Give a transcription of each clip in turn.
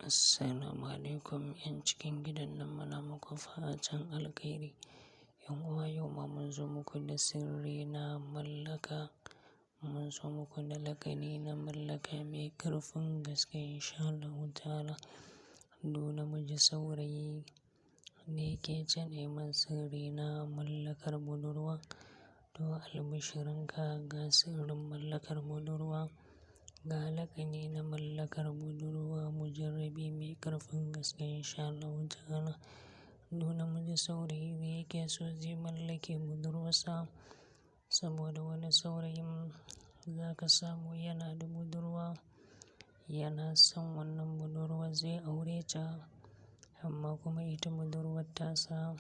Assalamu alaikum. 'Yan cikin gidan nan muna muku fatan alkhairi. 'Yan uwa, yau ma mun zo muku da sirri na mallaka. Mun zo muku da laƙani na mallaka mai ƙarfin gaske insha Allahu ta'ala. Duk namiji saurayi ne ke ta neman sirri na mallakar budurwa. To albishirinka, ga sirrin mallakar budurwa, ga laƙani na mallakar budurwa mujarrabi mai ƙarfin gaske insha Allahu ta'ala. Duk namiji saurayi ne yake so zai mallake budurwarsa, saboda wani saurayin za ka samu yana da budurwa, yana son wannan budurwar zai aure ta, amma kuma ita budurwar tasa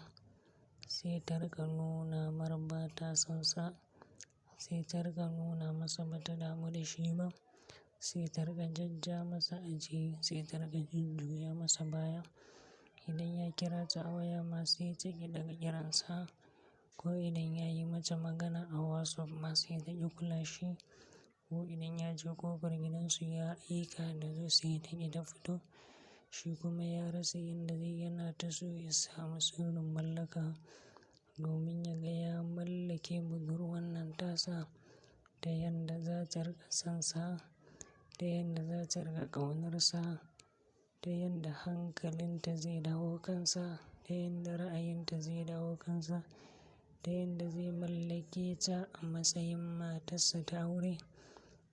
sai ta riƙa nuna mar ba ta son sa, sai ta riƙa nuna masa ba ta damu da shi ba, sai ta riƙa jajja masa aji, sai ta riƙa jujjuya masa baya. Idan ya kira ta a waya ma sai ta ƙi ɗaga kiransa, ko idan ya yi mata magana a WhatsApp ma sai ta ƙi kula shi, ko idan ya je ƙofar gidansu ya aika da zo sai ta ƙi ta fito. Shi kuma ya rasa yanda zai, yana ta so ya samu sirrin mallaka domin ya ga ya mallake budurwar nan tasa ta yanda za ta riƙa son sa, ta yanda za ta riƙa ƙaunarsa, ta yanda hankalinta zai dawo kansa, ta yanda ra'ayinta zai dawo kansa, ta yanda zai mallake ta a matsayin matarsa ta aure.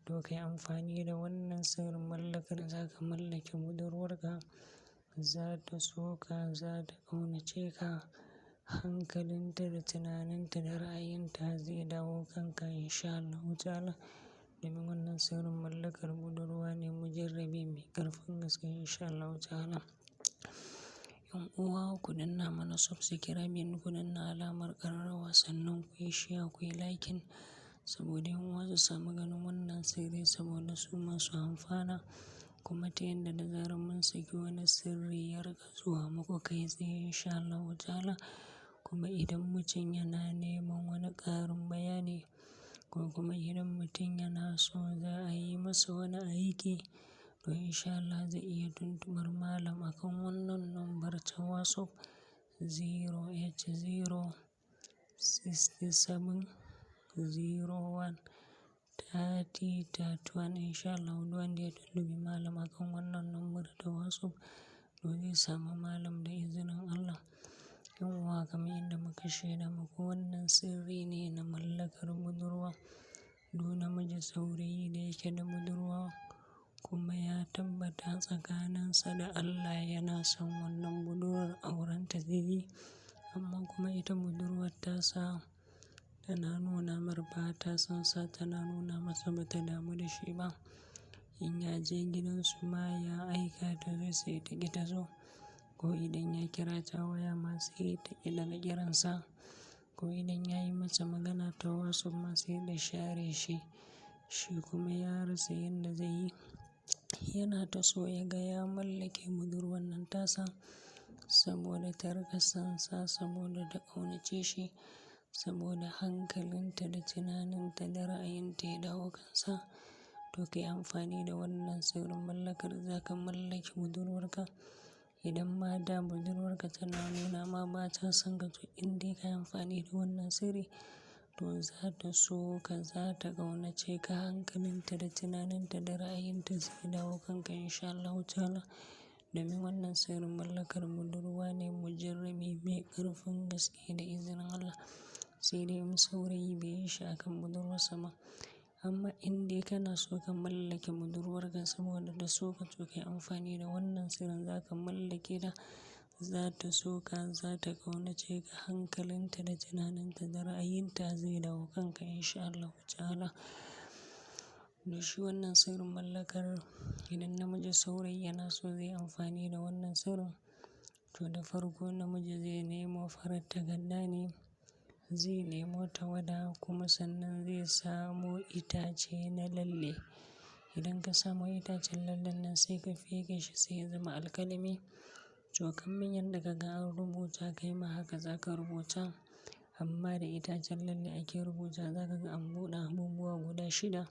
To kai amfani da wannan sirrin mallakar, za ka mallake budurwarka, za ta so ka, za ta ƙaunace ka, hankalinta da tunaninta da ra'ayinta zai dawo kanka insha Allahu ta'ala. Domin wannan sirrin mallakar budurwa ne mujarrabi mai ƙarfin gaske insha Allahu ta'ala. 'Yan uwa, ku danna mana subscribe, ku danna alamar ƙararrawa, sannan ku yi share, ku yi liking, saboda 'yan uwa su samu ganin wannan sirri saboda su masu amfana. Kuma ta yanda da zarar mun saki wani sirri ya riƙa zuwa muku kai tsaye insha Allahu ta'ala. Kuma idan mutum yana neman wani ƙarin bayani, ko kuma idan mutum yana so za a yi masa wani aiki, to insha Allah zai iya tuntubar malam akan wannan lambar ta WhatsApp 080 67 01 30 31 insha Allah. Duk wanda ya tuntubi malam akan wannan lambar ta WhatsApp, to zai samu malam da izinin Allah. 'Yan uwa, kamar yadda muka shaida muku, wannan sirri ne na mallakar budurwa. Duk namiji saurayi da yake da budurwa kuma ya tabbata tsakaninsa da Allah yana son wannan budurwar, aurenta zai yi, amma kuma ita budurwar tasa tana nuna mar ba ta son sa, tana nuna masa ba ta damu da shi ba. In ya je gidansu ma ya aika ta zo sai ta ƙi ta zo, ko idan ya kira ta waya ma sai ta ƙi ɗaga kiransa, ko idan ya yi mata magana ta WhatsApp ma sai ta share shi. Shi kuma ya rasa yanda zai yi, yana ta so ya ga ya mallake budurwar nan tasa saboda ta riƙa son sa, saboda ta ƙaunace shi, saboda hankalinta da tunaninta da ra'ayinta ya dawo kansa. To kai amfani da wannan sirrin mallakar, za ka mallake budurwarka. Idan ma da budurwarka tana nuna ma ba ta son ka, to in dai ka yi amfani da wannan sirri, to za ta so ka, za ta ƙaunace ka, hankalinta da tunaninta da ra'ayinta zai dawo kanka insha Allahu ta'ala. Domin wannan sirrin mallakar budurwa ne mujarrabi mai ƙarfin gaske da izinin Allah. Sai dai in saurayi bai yi shi akan budurwarsa ba. Amma in dai kana so ka mallake budurwarka saboda ta so ka, to kai amfani da wannan sirrin, za ka mallake ta, za ta so ka, za ta ƙaunace ka, hankalinta da tunaninta da ra'ayinta zai dawo kanka insha Allahu ta'ala. Da shi wannan sirrin mallakar, idan namiji saurayi yana so zai yi amfani da wannan sirrin, to da farko namiji zai nemo farar takarda ne, zai nemo tawada, kuma sannan zai samo itace na lalle. Idan ka samo itacen lallen nan sai ka fige shi sai ya zama alkalami. To kamar yadda ka ga an rubuta, kai ma haka za ka rubuta. Amma da itacen lalle ake rubuta, za ka ga an buɗe abubuwa guda shida.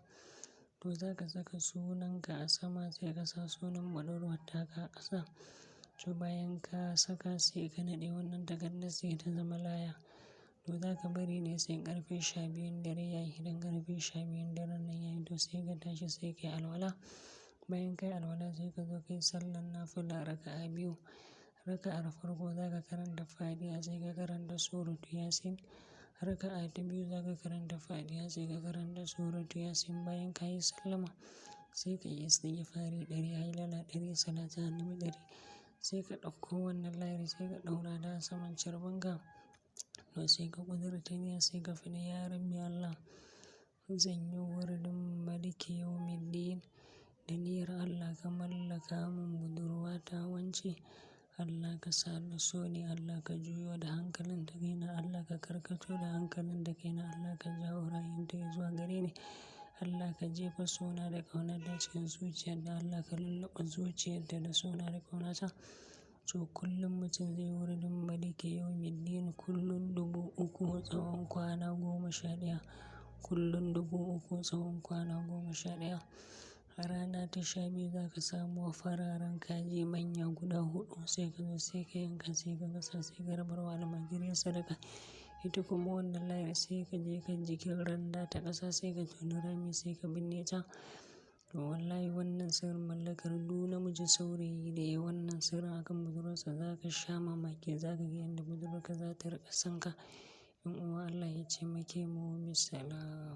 To za ka saka sunanka a sama sai ka sa sunan budurwar taka a ƙasa. To bayan ka saka sai ka naɗe wannan takardar sai ta zama laya. To za ka bari ne sai ƙarfe 12 dare yayi. Idan ƙarfe 12 daren nan yayi to sai ka tashi sai ka yi alwala. Bayan ka yi alwala sai ka zo ka yi sallar nafila raka'a biyu. Raka'ar farko za ka karanta Fatiha sai ka karanta suratu Yasin. Raka'a ta biyu za ka karanta Fatiha sai ka karanta suratu Yasin. Bayan ka yi sallama sai ka yi istigfari 100, hailala 100, salatu annabi 100. Sai ka ɗauko wannan layar sai ka ɗaura ta a saman carbinka. To sai ka ƙudurta niyya sai ka faɗi ya Rabbi Allah, zan yi wurdin Maliki Yawmiddin da niyyar Allah ka mallaka mun budurwata wance. Allah ka sa ta so ni, Allah ka juyo da hankalin ta kaina, Allah ka karkato da hankalin ta kaina, Allah ka jawo ra'ayinta zuwa gare ni. Allah ka jefa sona da ƙaunata cikin zuciyarta, Allah ka lulluɓe zuciyarta da sona da ƙaunata. To kullum mutum zai yi wurdin Maliki Yawmiddin kullum 3000 tsawon kwana 11. Kullum 3000 tsawon kwana 11. A rana ta 12 za ka samu fararen kaji manya guda 4 sai ka zo sai ka yanka sai ka gasa sai ka rabar wa almajirai sadaka. Ita kuma wannan layar sai ka je ka jikin randa ta ƙasa sai ka toni rami sai ka binne ta. To wallahi wannan sirrin mallakar duk namiji saurayi da yayi wannan sirrin akan budurwarsa za ka sha mamaki, za ka ga yadda budurwarka za ta riƙa son ka. 'Yan uwa Allah ya taimake mu. Bissalam.